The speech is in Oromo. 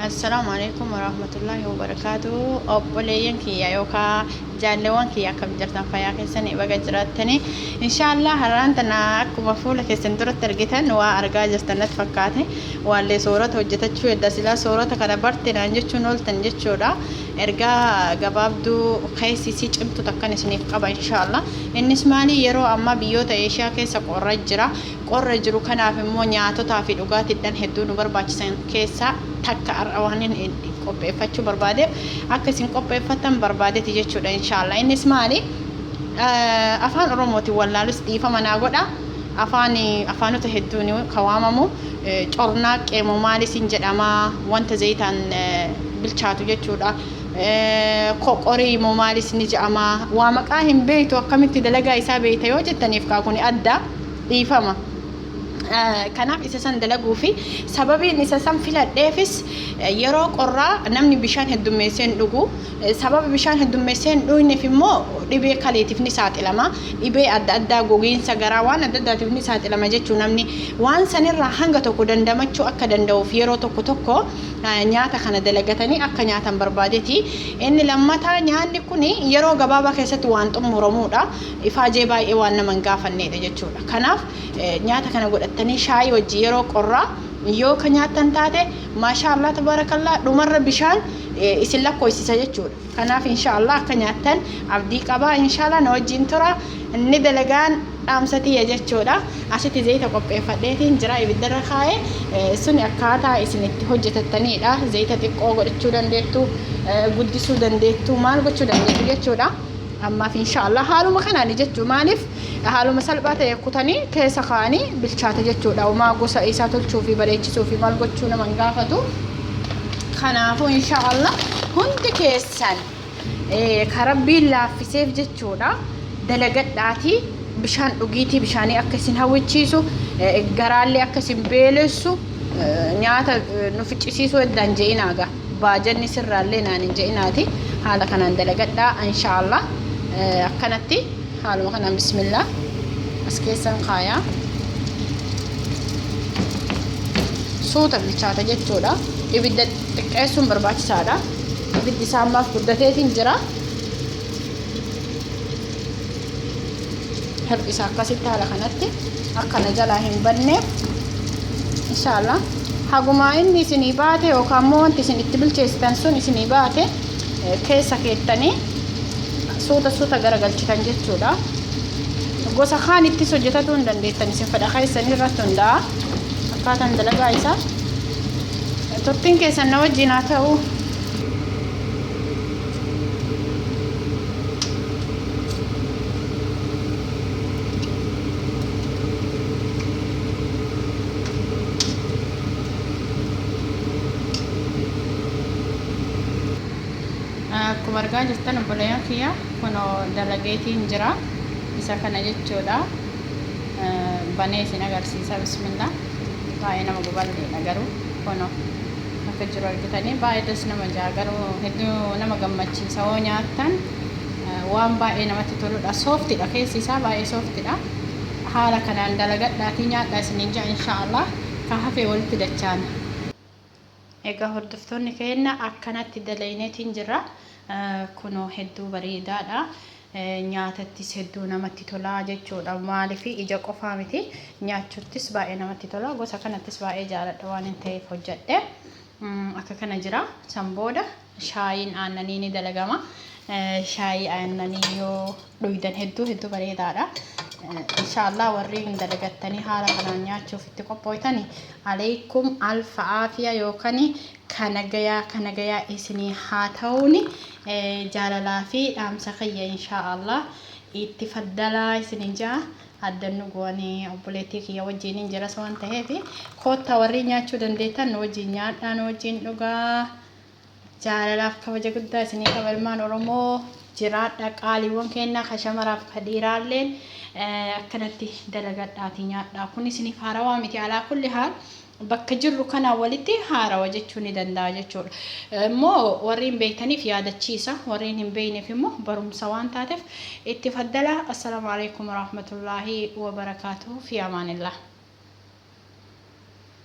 Assalaamu alaikum warahmatullaahi wabarakaatu. Obboleeyyan kiyya yookaan jaalleewwan kiyya, akkam jirtan? Fayyaa keessanii? Baga jiraattanii. Inshaallah har'aan tana akkuma fuula keessan duratti argitan waa argaa jirtan natti fakkaate. Waallee soorata hojjetachuu edda silaa soorata kana barte naan jechuun ooltan jechuudha. Ergaa gabaabduu keessi isii cimtu takkan isiniif qaba inshaallah. Innis maali? Yeroo ammaa biyyoota Eeshiyaa keessa qorra jira. Qorra jiru kanaaf immoo nyaatotaa fi dhugaatiidhaan hedduu nu barbaachisan keessaa takka har'a waanin qopheeffachuu barbaadeef akka isin qopheeffattan barbaadeti jechuudha inshaallah. Innis maali? Afaan Oromootiin wallaalus dhiifama naa godha. Afaan afaanota hedduun ka waamamu cornaaqqee moo maalis hin jedhama, wanta zayitaan bilchaatu jechuudha. Qoqorii moo maalis ni jedhama. Waa maqaa hin beektu, akkamitti dalagaa isaa beekta yoo jettaniif kaa kuni adda, dhiifama. Kanaaf isa san dalaguu fi sababiin isa san filadheefis yeroo qorraa namni bishaan heddummeessee hin dhugu. Sababa bishaan heddummeessee hin dhugneef immoo dhibee kaleetiif ni saaxilama. Dhibee adda addaa, gogiinsa garaa, waan adda addaatiif ni saaxilama jechuu. Namni waan sanirraa hanga tokko dandamachuu akka danda'uuf yeroo tokko tokko nyaata kana dalagatanii akka nyaatan barbaadeti. Inni lammataa, nyaanni kun yeroo gabaabaa keessatti waan xumuramuudha. Ifaajee baay'ee waan nama hin gaafanneedha jechuudha. Kanaaf nyaata kana godhattanii shaayii wajji yeroo qorraa yoo ka nyaattan taate, maashaa Allah tabaarakallaa, dhumarra bishaan isin lakkoofsisa jechuudha. Kanaaf inshaallah akka nyaattan abdii qaba. Inshaallah na wajjin tura. Inni dalagaan dhaamsa tiyya jechuudha. Asitti zayita qopheeffadheetiin jira, ibiddarra kaa'ee. Suni akkaataa isin itti hojjetattanidha. Zayita xiqqoo godhachuu dandeettu, guddisuu dandeettu, maal gochuu dandeettu jechuudha. Ammaaf inshaallah haaluma kanaan jechuu, maaliif haaluma salphaa ta'e kutanii keessa kaa'anii bilchaata jechuudha. Homaa gosa isaa tolchuu fi bareechisuu fi maal gochuu nama hin gaafatu. Kanaafuu inshaallah hundi keessan ka Rabbiin laaffiseef jechuudha. Dalagadhaatii bishaan dhugiitii bishaanii akka isin hawwichiisu, garaallee akka isin beelessu, nyaata nu ficcisiisuu heddaan je'inaa gaa. Baajanni sirraallee naan hin je'inaati, haala kanaan dalagadhaa inshaallah. Akkanatti haaluma kanaan bismillah as keessan kaayaa, suuta bilchaata jechuudha. Ibidda xiqqeessuun barbaachisaadha. Ibiddi isaa ammaaf guddateetiin jira. Hir'isa akkasitti haala kanatti akka na jalaa hin banneef inshaallah. Hagumaa inni isinii baate yookaan immoo wanti isin itti bilcheessitan sun isinii baate keessa keettanii suuta suuta garagalchitan jechuudha. Gosa kaan ittis hojjetatuu hin dandeettan, isin fedha keessanii irratti hundaa'a akkaataan dalagaa isaa. Turtiin keessan na wajjin haa ta'u. Akkuma argaa jirtan obboleeyyan kiyya, kunoo dalageetiin jira isa kana jechuudha. Banee isin agarsiisa, bismillah. Baay'ee nama guballeedha, garuu kunoo akka jiru argitanii baay'ee das nama jaa, garuu hedduu nama gammachiisa hoo nyaattan. Waan baay'ee namatti toludha. Sooftidha, keessi isaa baay'ee sooftidha. Haala kanaan dalagadhaatii nyaadhaa isiniin jaa. Inshaallah ka hafee walitti dachaana. Egaa hordoftoonni keenya, akkanatti dalayneetiin jirra. Kunoo hedduu bareedaadha. Nyaatattis hedduu namatti tola jechuudha. Maaliif, ija qofaa miti, nyaachuttis baay'ee namatti tola. Gosa kanattis baay'ee jaaladha waan hin ta'eef hojjedhe. Akka kana jira. San booda shaayiin aannanii ni dalagama. Shaayii aannanii yoo dhuydan hedduu hedduu bareedaadha. Inshaallah warri hin dalagattanii haala kanaan nyaachuuf itti qophooytani, aleekum alfa aafiya yookaan kanagayaa kanagayaa isinii haa ta'uuni jaalalaa fi dhaamsa kiyya. Inshaallah itti faddalaa isinin ja'a. Addannu go'anii obboleettii kiyya wajjin jiras waan ta'eef, koottaa warri nyaachuu dandeettan nu wajjin nyaadhaa, nu wajjin dhugaa. Jaalalaaf kabaja guddaa isinii qaba. Ilmaan Oromoo jiraadha, qaaliiwwan kennaa, ka shamaraaf ka dhiiraalleen akkanatti dalagadhaatii nyaadhaa. Kun isiniif haarawaa miti, alaa kulli haal bakka jirru kanaa walitti haarawa jechuu ni danda'a jechuudha. Immoo warri hin beektaniif yaadachiisa, warri hin beekneef immoo barumsa waan taateef itti faddala. Assalaamu alaikum warahmatullaahi wabarakaatuh, fi amaanillah.